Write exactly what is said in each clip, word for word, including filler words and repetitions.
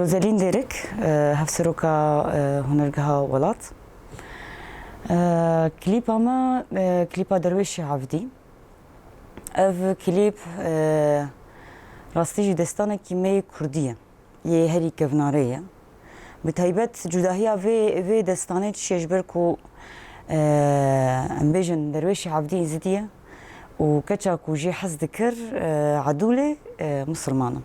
Rozelîn Dêrik, e, Hevseroka, e, Hunergeha Welat. E, klîpa me, e, klîpa Derwêşê Evdî. Ev klîp, e, rastî jî destanekî me yê kurdî ye. Yê herî kevnarê ye. Bi taybet cudahiya vê, vê destanê çi ye ji ber ku, e, em bêjin Derwêşê Evdî Êzidî ye û keça ku jê hez dikir, e, Edûlê, e, misilman e.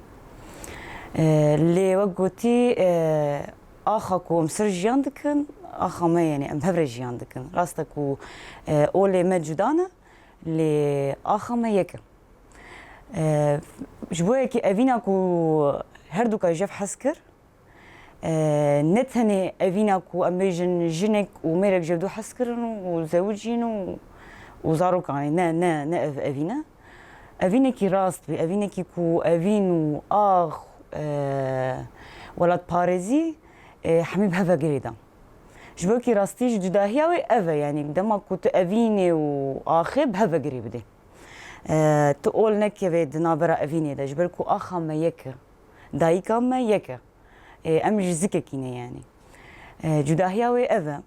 E, lê wek gotî, e, axa ku em ser jiyan dikin, axa me, yani em hev re jiyan dikin. Rast e ku, e, olê me cuda ne, lê axa me yek e. E, ji bo yekê evîna ku her du ka jev hez kir, e, ne tenê evîna ku em bêjin jinek û mêrek jev du hez kirin û zewicîn û, û zarokan, ne, ne, ne ev evîne. Evînekî rast bî, evînekî ku evîn û ax, e, welatparêzî, e, hemî bi hev ve girêdan. Ji bo kî rastî ji cudahiya wê ev e, yanî dema ku tu evînê û axê bi hev ve girê bidê. E, tu ol nekeve di navbera evînê de, ji ber ku axa me yek e, dayika me yek e. E, em ji zikekî ne yanî. E, cudahiya wê ev e.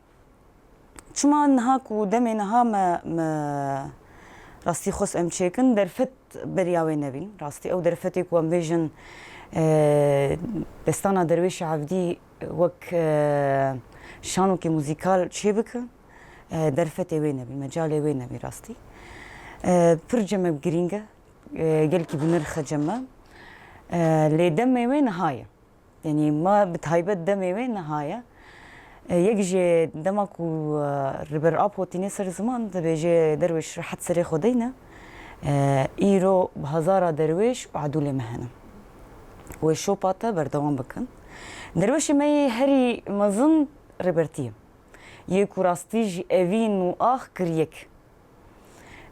Çima niha ku demê niha me, me rastî xwest em çêkin, derfet beriya wê nebîn. Rastî ew derfetê ku em bêjin, e, destana Derwêşê Evdî wek, e, şanokê muzîkal çêbikin, e, derfetê wê nebî, mecalê wê nebî rastî. E, pir cem e, girîng e, e, gelkî bi nirx e cem e. E, lê demê wê niha ye. Yanî me bi taybet demê wê niha ye. E, yek jê dema ku, e, Rêber Apo tîne ser ziman, dibêje Derwêş rehet serê xwe deyne. E, îro bi hezara Derwêş û Edûlê me hene. Wê şopa te berdewam bikin. Derwêşê me yê herî mezin Rêbertî ye. Yê ku rastî jî evîn û ax kir yek.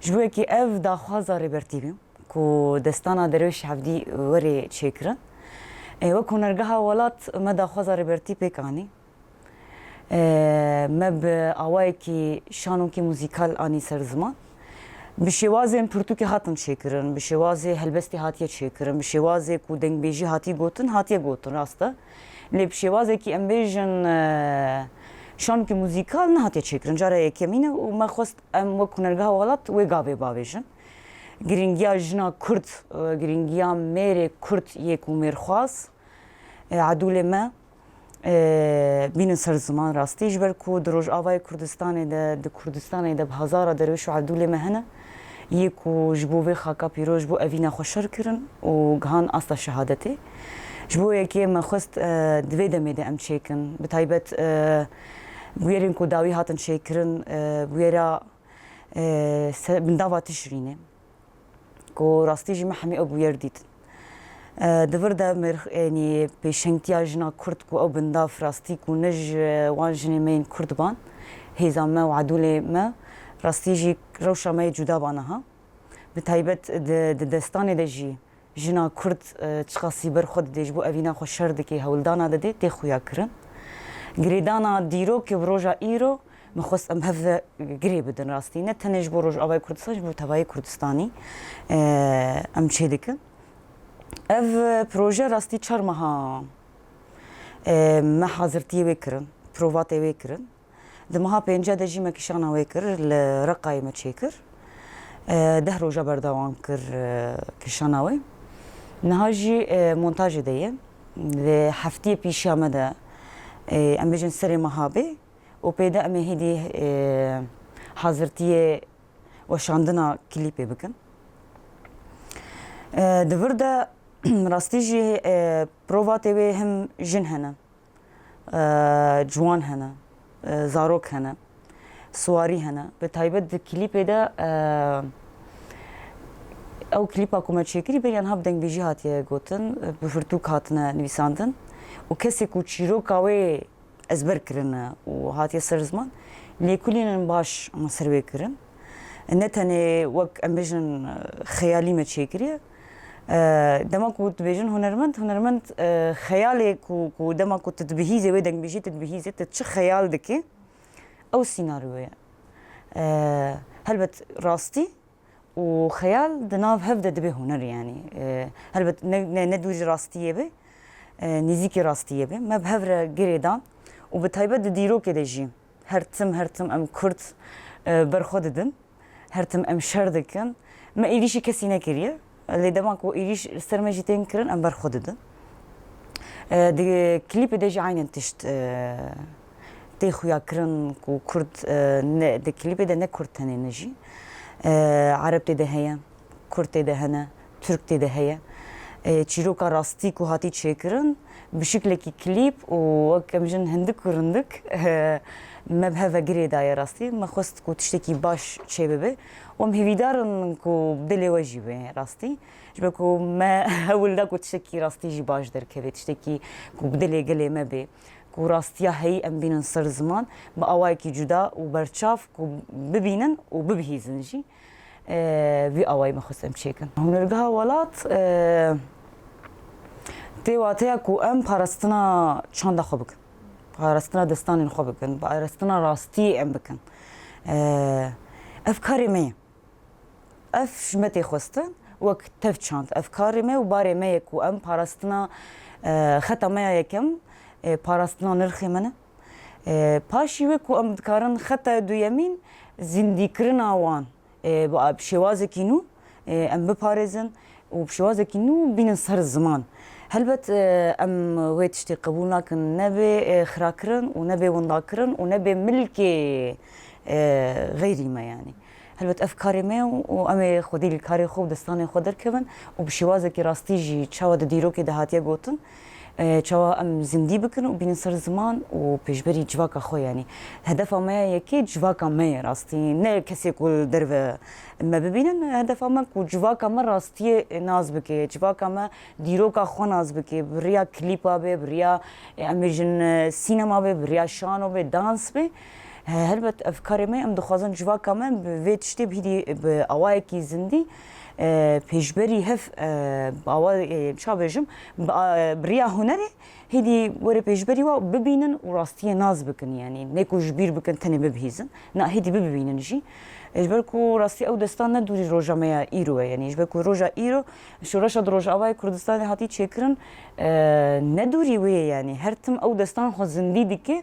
Ji bo yekê ev daxwaza Rêbertî bû ku destana Derwêş Evdî were çêkirin. E, wek Hunergeha Welat me daxwaza Rêbertî pêk anî. E, me bi awayekî şanokî muzîkal anî ser ziman. Bi şêwazên pirtûkê hatin çêkirin, bi şêwazê helbestê hatiye çêkirin, bi şêwazê ku dengbêjî hatî gotin, hatiye gotin, rast e. Lê bi şêwazekî em bêjin, e, şanokî muzîkal nehatiye çêkirin. Cara yekemîn e û me xwest em wek Hunergeha Welat wê gavê bavêjin. Girîngiya jina Kurd, e, girîngiya mêrê Kurd yê ku mêrxwaz, e, Edûlê me, e, bînin ser ziman rastî. Ji ber ku di Rojavayê Kurdistanê de, di Kurdistanê de bi hezara Derwêş û Edûlê me hene. Yê ku ji bo vê xaka pîroz, ji bo evîna xwe şer kirin û gihan asta şehadetê. Ji bo yekê me xwest, e, di vê demê de em çêkin. Bi taybet, e, bûyerên ku dawî hatin çêkirin, e, bûyera, e, se-, bindava Tişrînê. Ku rastî jî me hemî ew bûyer dîtin. E, di vir de mir-, yanî pêşengtiya jina Kurd ku ew bindav rastî ku ne ji wan jinê me yên Kurd ban, hêza me û Edûlê me, rastî jî rewşa me yê cuda ba niha. Bi taybet di, di destanê de jî jina Kurd, e, çiqasî ber xwe didê, ji bo evîna xwe şer dike, hewldana didê, tê xuya kirin. Girêdana dîrokê bi roja îro, min xwest em hev ve girê bidin rastî. Ne tenê ji bo Rojavayê Kurdistan, ji bo tevayê Kurdistanî, e, em çêdikin. Ev proje rastî çar meha, e, me hazirtiyê wê kirin, provatê wê kirin. Di meha pêncê de jî me kişana wê kir, li Reqayê me çêkir. E, deh roja berdewam kir, e, kişana wê. Niha jî, e, montajê de ye. Li heftiyê pîşiya me de, e, em bêjin serê meha bê. Û pê de em ê hêdî, e, hazirtiyê weşandina klîpê bikin. E, di vir de rastî jî, e, provatê wê him jin hene, e, ciwan hene, e, zarok hene, siwarî hene. Bi taybet di klîpê de, e, ew klîpa ku me çêkirî beriya niha bi dengbêjî hatiye gotin, bi pirtûk hatine nivîsandin û kesê ku çîroka wê ezber kirine û hatiye ser ziman, lêkolînên baş me ser wê kirin. Ne tenê wek em bêjin xeyalî me çêkiriye. E, dema ku dibêjin hunermend, hunermend, e, xeyalê ku, ku dema ku tu dibihîzê wê dengbêjî tu dibihîzê, tu çi xeyal dikî, ew sînaryo ye. E, helbet rastî û xeyal di nav hev de dibe huner, yanî, e, helbet ne, ne, ne dû ji rastiyê be. e, nêzîkî rastiyê be. Me bi hev re girêdan û bi taybet di dîrokê de jî her tim, her tim em Kurd, e, berxwe didin. Her tim em şer dikin. Me êrîşî kesî nekiriye. Lê dema ku êrîş li ser me jî tên kirin, em berxwe didin. E, di klîpê de jî aynen tişt, e, tê xuyakirin ku Kurd, e, ne, di klîpê de ne Kurd tenê ne jî. E, Ereb tê de heye, Kurd tê de hene, Tirk tê de heye. E, çîroka rastî ku hatî çêkirin, bi şiklekî klîp û wek em jin hindik û rindik, e, me bi hev ve girê daye rastî. Me xwest ku tiştekî baş çêbibe. Û em hêvîdar in ku bi dilê we jî be rastî. Ji ber ku me hewl da ku tiştekî rastî jî baş derkeve, tiştekî ku bi dilê gelê me bê. Ku rastiya heyî em bînin ser ziman, bi awayekî cuda û berçav ku bibînin û bibihîzin jî. E, vî awayî me xwest em çêkin. Hunergeha Welat, e, tê wateya ku em parastina çanda xwe bikin. Parastina destanên xwe bikin. Parastina rastiyê em bikin. E, ev karê me ye. Ev ji me tê xwestin wek tev çand. Ev karê me û barê me ye ku em parastina, e, xeta me ya yekem, e, parastina nirxê me ne. E, paşî wê ku em dikarin xeta duyemîn zindîkirina wan, e, bi, bi şêwazekî nû, e, em biparêzin û bi şêwazekî nû bînin ser ziman. Helbet, e, em wê tiştê qebûl nakin, nebe, e, xirakirin û nebe windakirin û nebe milkê, e, xeyrî me, yanî. Helbet ev karê me ye û em ê xwedî li karê xwe û destanê xwe derkevin û bi şêwazekî rastî jî çawa di dîrokê de hatiye gotin, e, çawa em zindî bikin û bînin ser ziman û pêşberî civaka xwe, yanî. Hedefa me ya yekê civaka me ye rastî. Ne kesê ku li derve me bibînin, hedefa me ku civaka me rastiyê nas bike, civaka me dîroka xwe nas bike, bi riya klîpa be, bi riya, e, em bêjin, e, sînema be, bi riya şano be, dans be. He, helbet ev karê me, em dixwazin civaka me bi vê tiştê bi hîdî, bi awayekî zindî, e, pêşberî hev, e, bi awa, e, ça bêjim, bi, a, bi riya hunerê hîdî were pêşberî wa bibînin û rastiyê nas bikin, yanî ne ku ji bîr bikin, tenê bibihîzin. Na, hêdî bibînin jî. E, ji ber ku rastî ew destan ne dûrî roja me ya îro ye. Yanî ji ber ku roja îro şoreşa di Rojavayê Kurdistanê hatî çêkirin, e, ne dûrî wê ye. Yanî her tim ew destan xwe zindî dike.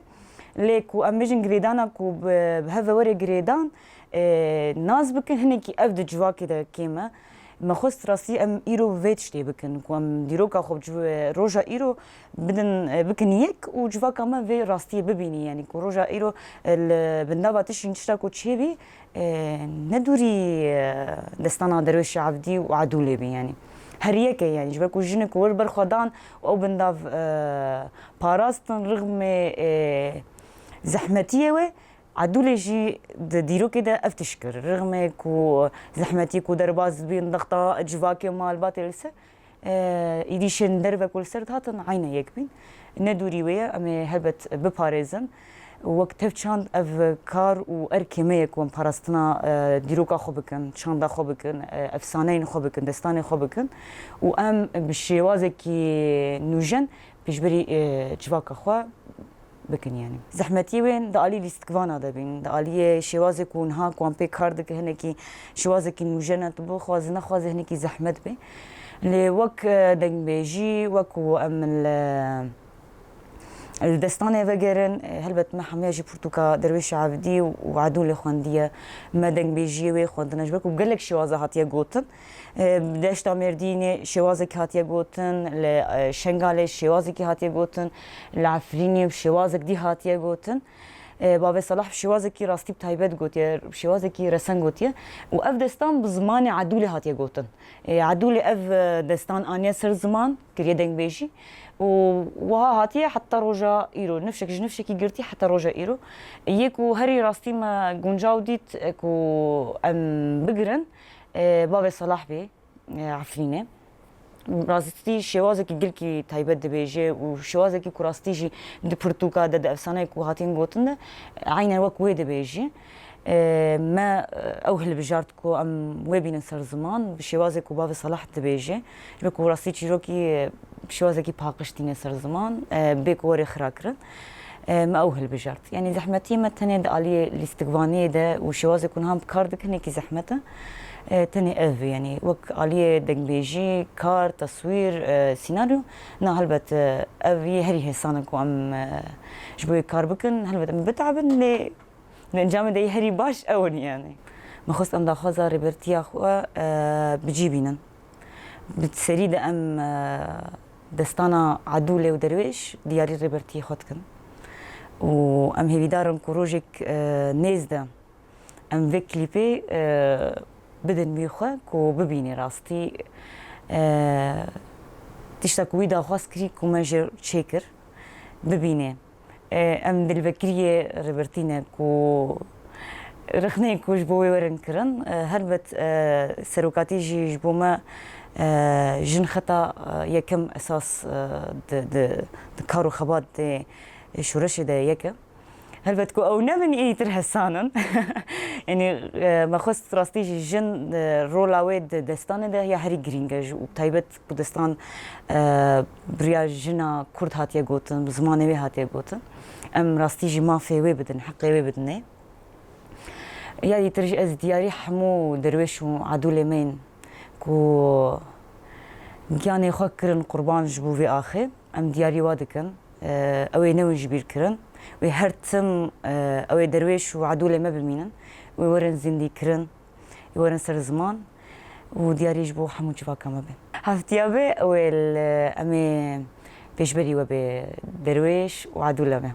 Lê ku em bêjin girêdana ku bi, bi hev ve were girêdan, e, nas bikin, hinekî ev di civakê de kêm e. Me xwest rastî em îro vê tiştê bikin, ku em dîroka xwe bi civ-, roja îro bidin, e, bikin yek û civaka me vê rastiyê bibînî, yanî ku roja îro, e, li bindava tiştên tişta ku çêbî, e, ne dûrî, e, destana Derwêşê Evdî û Edûlê bî, yanî her yek e, yanî ji ber ku jinik wir ber xwe dan û ew bindav, e, parastin rixmê, e, zehmetiyê wê. Edûlê jî di dîrokê de ev tişt kir. Rixmê ku zehmetî ku derbas dibîn, dexta civakê malbatê li ser, e, êrîşên derve ku li ser dihatin, eyne yek bîn. Ne dûrî wê ye, em ê helbet biparêzin. Wek tev çand ev kar û erkê me ye ku em parastina, e, dîroka xwe bikin, çanda xwe bikin, e, efsaneyên xwe bikin, destanê xwe bikin û em bi şêwazekî nûjen pêşberî, e, civaka xwe bikin, yanî. Zehmetiyê wê di alî lîstikvana de bîn, di aliyê şêwazê ku niha ku em pê kar dike hinekî şêwazekî nûjen e, tu bixwaze nexwaze hinekî zehmet bê. Lê wek, e, dengbêjî, wek ku em li, li destanê vegerin, e, helbet me hemiya jî pirtûka Derwêşê Evdî û Edûlê xwendiye, me dengbêjiyê wê xwendine, ji ber ku gelek şêwaze hatiye gotin. E, Deşta Mêrdînê şêwazekî hatiye gotin, li, e, Şengalê şêwazekî hatiye gotin, li Efrînê şêwazek dî hatiye gotin. E, Bavê Salah şêwazekî rastî bi taybet gotiye, şêwazekî resen gotiye. Û ev destan bi zimanê Edûlê hatiye gotin. E, Edûlê ev, e, destan aniye ser ziman, kiriye dengbêjî. Û wiha hatiye heta roja îro, nifşek ji nifşekî girtî heta roja îro. Yê ku herî rastî me guncaw dît, e, ku em bigirin, e, Bavê Salah bê, e, Efrînê. Rastî şêwazekî gilkî taybet dibêje û şêwazekî ku rastî jî di pirtûka de, di efsaneyê ku hatin gotin de, eynen wek wê dibêje. E, me, e, ew hilbijart ku em wê bînin ser ziman, bi şêwazê ku Bavê Salah dibêje. Ji ber ku rastî çîrokî, e, bi şêwazekî paqij tîne ser ziman, e, bê ku were xira kirin. E, me ew hilbijart. Yanî zehmetiyê me tenê di aliyê lîstikvaniyê de û şêwazê ku niha em bi kar dikin, hinekî zehmet e. E, tenê ev, yanî wek aliyê dengbêjî, kar, teswîr, e, sînaryo, na helbet, e, ev yê herî hêsan in ku em, e, ji bo wê kar bikin, helbet em bitebin, lê di encamê de yê herî baş ew in yanî. Me xwest em daxwaza rêbertiya xwe, e, bi cî bînin. Bi serî de em, e, destana Edûlê û Derwêş diyarî rêbertiyê xwe dikin. Û em hêvîdar in ku rojek, e, nêz de em vê klîpê, e, bidin wî xwe ku bibînê rastî, e, tişta ku wî daxwaz kirî ku me jê çêkir, bibînê. E, em dilvekiriyê rêbertî ne ku rexneyên ku ji bo wê werin kirin. E, helbet, e, serokatî jî ji bo me, e, jin xeta, e, yekem esas, e, di, di, di kar û xebat dê şoreşê de yek e. Helbet ku ew nebin, êdîtir hêsan in. Yanî, e, me xwest rastî jî jin, e, rola wê di destanê de ya herî girîng e, ji, û taybet ku destan, e, bi riya jina Kurd hatiye gotin, bi zimanê wê hatiye gotin. Em rastî jî mafê wê bidin, heqê wê bidinê. Ya dîtir jî ez diyarî hemû Derwêş û Edûlê me yên ku giyanê xwe kirin qurban ji bo vê axê. Em diyarî wa dikin. E, ew ê newin ji bîr kirin. Wê her tim, e, ew ê Derwêş û Edûlê me bimînin. Wê werin zindî kirin. Wê werin ser ziman. Û diyarî ji bo hemû civaka me be. Heftiya be, ew ê li, em ê pêşberî we bê Derwêş û Edûlê me.